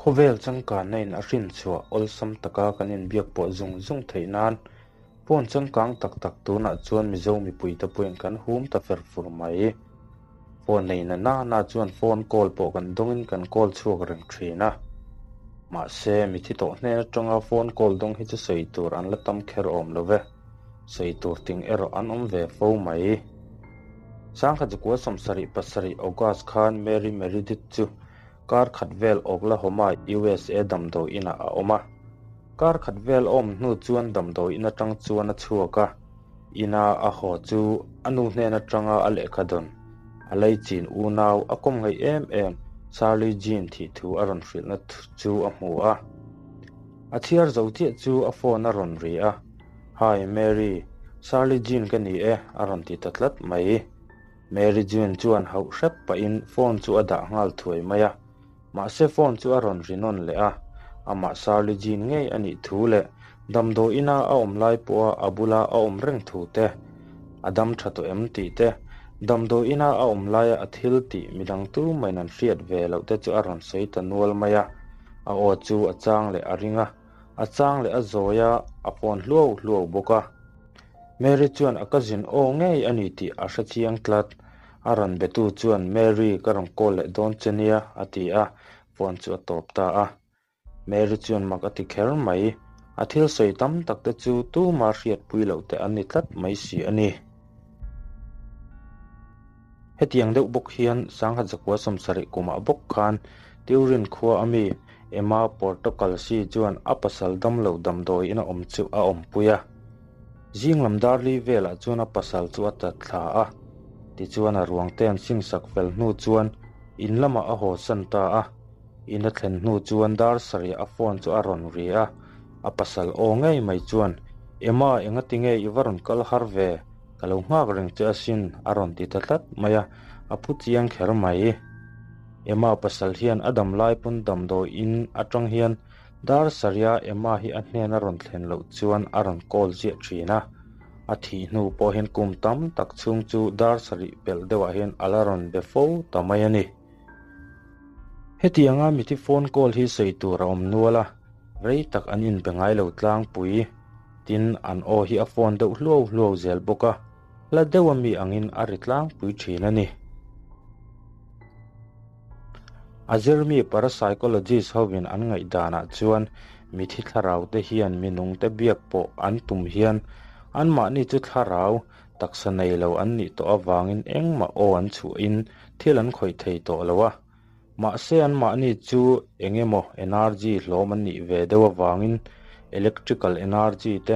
Khawvel changkanna in a hrinchhuah awlsam taka kan inbiak pawh zung zung theih nan phone changkang tak tak tunah chuan Mizo mipuite pawhin kan hum ta fer fur mai. Phone nei na na na chuan phone call pawh kan dawngin kan call chhuak reng thin a. Mahse, mithi tawh hnen atanga phone call dawng hi chu sawi tur an la tam kher awm lo ve. Sawi tur ting erawh an awm ve fo mai. Sangkhat zakua 77 August khan Mary Meredith chu Kar khat vel Oklahoma, USA damdawi inah a awm a. Kar khat vel a awm hnu chuan damdawi in atang chuan a chhuak a, ina a haw chu a nu hnen atanga a lehkha dawn, a leichin unau a kawm ngaih em em Charlie Jean thih thu a rawn hrilhna chu a hmu a. A chhiar zo chiah chu a phone a rawn ri a, Hi Mary, Charlie Jean ka ni e a rawn ti ta tlat mai. Mary Jane chuan hauh hrep pahin phone chu a dah nghal thuai mai a, mahse phone chu a rawn ri nawn leh a, amah Shirley Jean ngei a nih thu leh damdawi ina a awm lai pawha a bula a awm reng thu te, a dam tha tawh em tih te, damdawi ina a awm laia a thil tih midang tumahin an hriat ve loh te chu a rawn sawi ta nual mai a, a aw chu a chang leh a ring a, a chang leh a zawi a, a phone hluau hluau bawk a. Mary chuan a cousin aw ngei a ni tih a hre chiang tlat. A rawn betu chuan Mary ka rawn call leh dawn che nia a ti a, phone chu a tawp ta a. Mary chuan mak a ti kher mai, a thil sawi tam tak te chu tuma hriatpui loh te an ni tlat mai si a ni. Hetiang deuh bawk hian Sangha zakua 70 kumah bawk khan Turin khua a mi Emma Portokalsi chuan a pasal damlo damdawiin a awm chu a awmpui a. Zing lam darli velah chuan a pasal chu a tat thla a, tichuan a ruang te an singsak fel hnu chuan in lamah a haw san ta a. In a thlen hnu chuan dar sarih a phone chu a rawn ri a, a pasal aw ngei mai chuan, Emma, engati nge i va rawn kal har ve? Ka lo nghak reng che asin, a rawn ti ta tlat mai a, a phu chiang kher mai. Emma pasal hian a dam lai pawn damdawi in atang hian Dar Saria Emma hi a hnen a rawn thlen loh chuan a rawn call ziah thin a, a thih hnu pawh hian kum tam tak chhung chu dar sarih pelh deuhah hian a la rawn be fo ta mai a ni. Hetianga mithi phone call hi sawi tur a awm nual a, rei tak an inbe ngai lo tlangpui. Tin, an aw hi a phone deuh hluau hluau zel bawk a, hla deuh ami angin a ri tlangpui thin a ni. A zirmi parapsychologist hovin an ngaihdanah chuan mithi thlarau te hian minung te biak pawh an tum hian anmahni chu thlarau taksa nei lo an nih tawh avangin engmah aw an chhuahin thil an khawih thei tawh lo a. Mahse anmahni chu eng emaw energy hlawm an nih ve deuh avangin electrical energy te,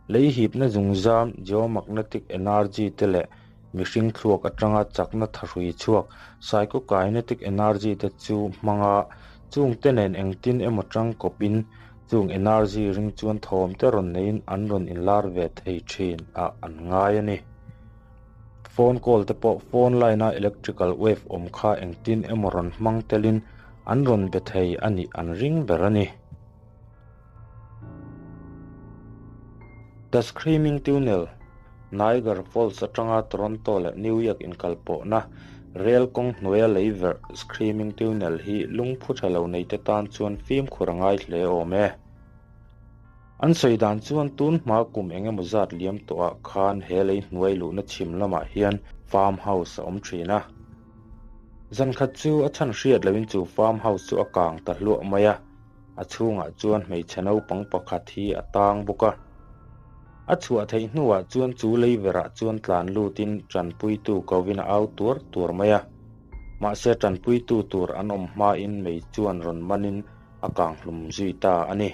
lei hipna zungzam geomagnetic energy te leh mihring thluak atanga chakna thahrui chhuak psychokinetic energy te chu hmanga chungte nen engtin emaw tangkawpin chung energy ring chuan thawm te rawn neiin an rawn inlar ve thei thin ah an ngai a ni. Phone call te pawh phone line a electrical wave awm kha engtin emaw rawn hmang telin an rawn be thei a nih an ring ber a ni. The Screaming Tunnel, Niagara Falls atanga Toronto leh New York inkalpawhna rel kawng hnuaia lei verh Screaming Tunnel hi lungphu tha lo neite tan chuan fimkhur a ngai hle awm e. An sawi dan chuan tun hma kum eng emaw zat liam tawhah khan he lei hnuai luhna chhim lamah hian farm house a awm thin a. Zan khat chu a chhan hriat loin chu farm house chu a kang ta hluah mai a, a chhungah chuan hmeichhe naupang pakhat hi a tang bawk a. A chhuah theih hnuah chuan chu lei verah chuan tlan lutin tanpuitu kovin a au tuar tuar mai a. Mahse tanpuitu tur an awm hmain mei chuan rawn manin a kang hlum zui ta a ni.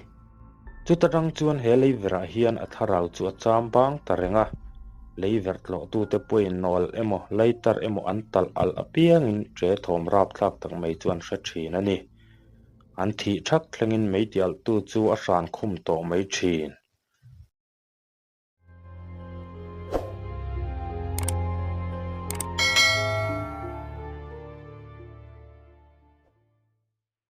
Chuta tang chuan he lei verah hian a thlarau chu a cham bang ta reng a, lei verh tlawhtute pawhin nawl emaw lighter emaw an talh alh apiangin ṭe thawm rapthlak tak mai chu an hre ṭhin a ni. An thih ṭhak thlengin mei tialhtu chu a hran khum tawh mai ṭhin.